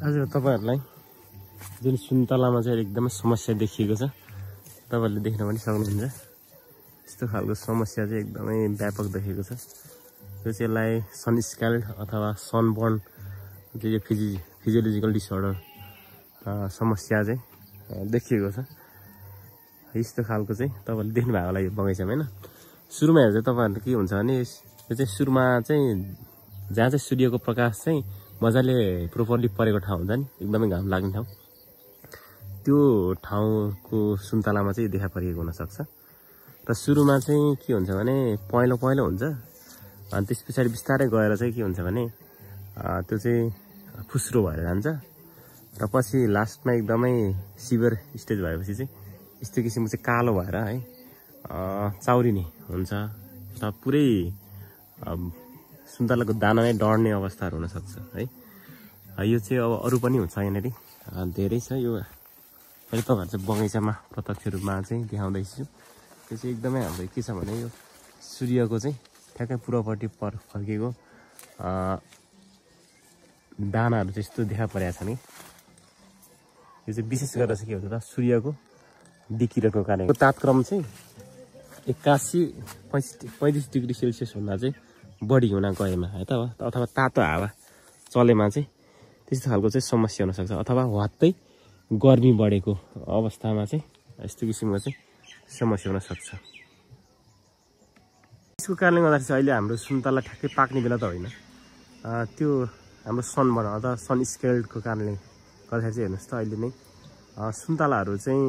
आज तपाईहरुलाई जुन सुन्तलामा चाहिँ एकदमै समस्या देखिएको छ तपाईहरुले देख्न पनि सक्नुहुन्छ। यस्तो खालको समस्या चाहिँ एकदमै व्यापक देखिएको छ। यो चाहिँ यसलाई सनस्क्याल्ड अथवा सनबर्न जो फिजियोलोजिकल डिसअर्डर समस्या चाहिँ देखिएको छ। यस्तो खालको चाहिँ तपाईहरुले देख्नु भएको होला यो बगैँचामा हैन। सुरुमा हेर्दा तपाईहरुले के हुन्छ भने यो चाहिँ सुरुमा चाहिँ जहाँ चाहिँ सूर्यको प्रकाश चाहिँ मजाले प्रोपरली परेको ठाउँ हुन्छ नि, एकदमै घाम लाग्ने ठाउँ, त्यो ठाउँको सुन्तलामा चाहिँ देखा परिएको हुन सक्छ। र सुरुमा चाहिँ के हुन्छ भने पहेँलो पहेँलो हुन्छ, अनि त्यस पछाडि बिस्तारै गएर चाहिँ के हुन्छ भने त्यो चाहिँ फुस्रो भएर जान्छ र पछि लास्टमा एकदमै सिभियर स्टेज भएपछि चाहिँ यस्तो किसिमको चाहिँ कालो भएर है चाउरिने हुन्छ र पुरै सुन्तलाको दाना नै डढ्ने अवस्थाहरू हुन सक्छ है। यो चाहिँ अब अरू पनि हुन्छ यहाँनिर धेरै छ। यो अहिले तपाईँहरू चाहिँ बगैँचामा प्रत्यक्ष रूपमा चाहिँ देखाउँदैछु। यो चाहिँ एकदमै हाम्रो के छ भने यो सूर्यको चाहिँ ठ्याक्कै पूर्वपट्टि फर्केको दानाहरू चाहिँ यस्तो देखा परेको छ नि। यो चाहिँ विशेष गरेर चाहिँ के हुन्छ त सूर्यको विकिरणको कारणले तापक्रम चाहिँ 81-35 डिग्री सेल्सियस भन्दा चाहिँ बढी हुन गएमा है त, अथवा तातो हावा चलेमा चाहिँ त्यस्तो खालको चाहिँ समस्या हुनसक्छ, अथवा हत्तै गर्मी बढेको अवस्थामा चाहिँ यस्तो किसिमको चाहिँ समस्या हुनसक्छ। यसको कारणले गर्दाखेरि चाहिँ अहिले हाम्रो सुन्तला ठ्याक्कै पाक्ने बेला त होइन, त्यो हाम्रो सनबर्न अथवा सनस्केल्डको कारणले गर्दाखेरि चाहिँ हेर्नुहोस् त अहिले नै सुन्तलाहरू चाहिँ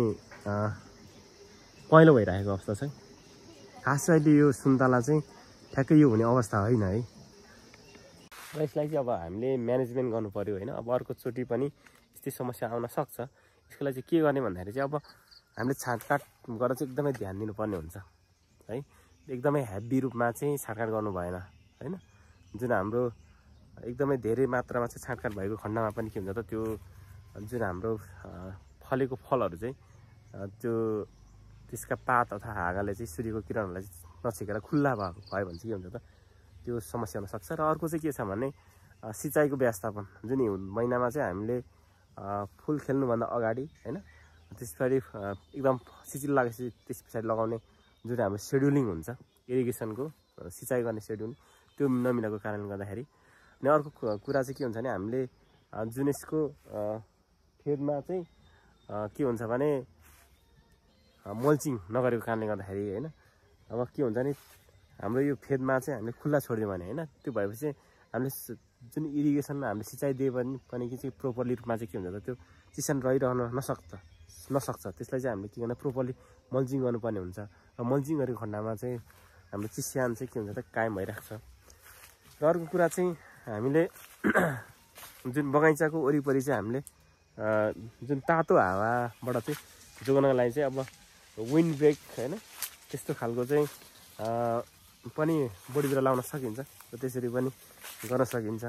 पहेँलो भइरहेको अवस्था छ। खास चाहिँ अहिले यो सुन्तला चाहिँ ठ्याक्कै यो हुने अवस्था होइन है। र यसलाई चाहिँ अब हामीले म्यानेजमेन्ट गर्नु पर्यो होइन। अब अर्कोचोटि पनि यस्तै समस्या आउन सक्छ। यसको लागि चाहिँ के गर्ने भन्दाखेरि चाहिँ अब हामीले छाँटकाट गरेर चाहिँ एकदमै ध्यान दिनुपर्ने हुन्छ है। एकदमै हेभी रूपमा चाहिँ छाँटकाट गर्नु भएन होइन। जुन हाम्रो एकदमै धेरै मात्रामा चाहिँ छाँटकाट भएको खण्डमा पनि के हुन्छ त त्यो जुन हाम्रो फलेको फलहरू चाहिँ त्यो त्यसका पात अथवा हाँगाले चाहिँ सूर्यको किरणहरूलाई नछेकेर खुल्ला भयो भने चाहिँ के हुन्छ त त्यो समस्या हुनसक्छ। र अर्को चाहिँ के छ भने सिँचाइको व्यवस्थापन जुन हिउँ महिनामा चाहिँ हामीले फुल खेल्नुभन्दा अगाडि होइन त्यस पछाडि एकदम सिँचिलो लागेपछि त्यस पछाडि लगाउने जुन हाम्रो सेड्युलिङ हुन्छ इरिगेसनको सिँचाइ गर्ने सेड्युल त्यो नमिलेको कारणले गर्दाखेरि। अनि अर्को कुरा चाहिँ के हुन्छ भने हामीले जुन यसको फेदमा चाहिँ के हुन्छ भने मल्चिङ नगरेको कारणले गर्दाखेरि होइन अब के हुन्छ नि हाम्रो यो फेदमा चाहिँ हामीले खुल्ला छोडिदियो भने होइन त्यो भएपछि हामीले जुन इरिगेसनमा हामीले सिँचाइ दिए पनि कि चाहिँ प्रोपरली रूपमा चाहिँ के हुन्छ त त्यो चिसन रहिरहन नसक्छ। त्यसलाई चाहिँ हामीले के गर्नु प्रोपरली मल्चिङ गर्नुपर्ने हुन्छ र मल्चिङ गरेको खण्डमा चाहिँ हाम्रो चिस्यान चाहिँ के हुन्छ त कायम भइरहेको छ। र अर्को कुरा चाहिँ हामीले जुन बगैँचाको वरिपरि चाहिँ हामीले जुन तातो हावाबाट चाहिँ जोगाउनको लागि चाहिँ अब विन्ड ब्रेक होइन त्यस्तो खालको चाहिँ पनि बोडी बिरुवा लाउन सकिन्छ र त्यसरी पनि गर्न सकिन्छ।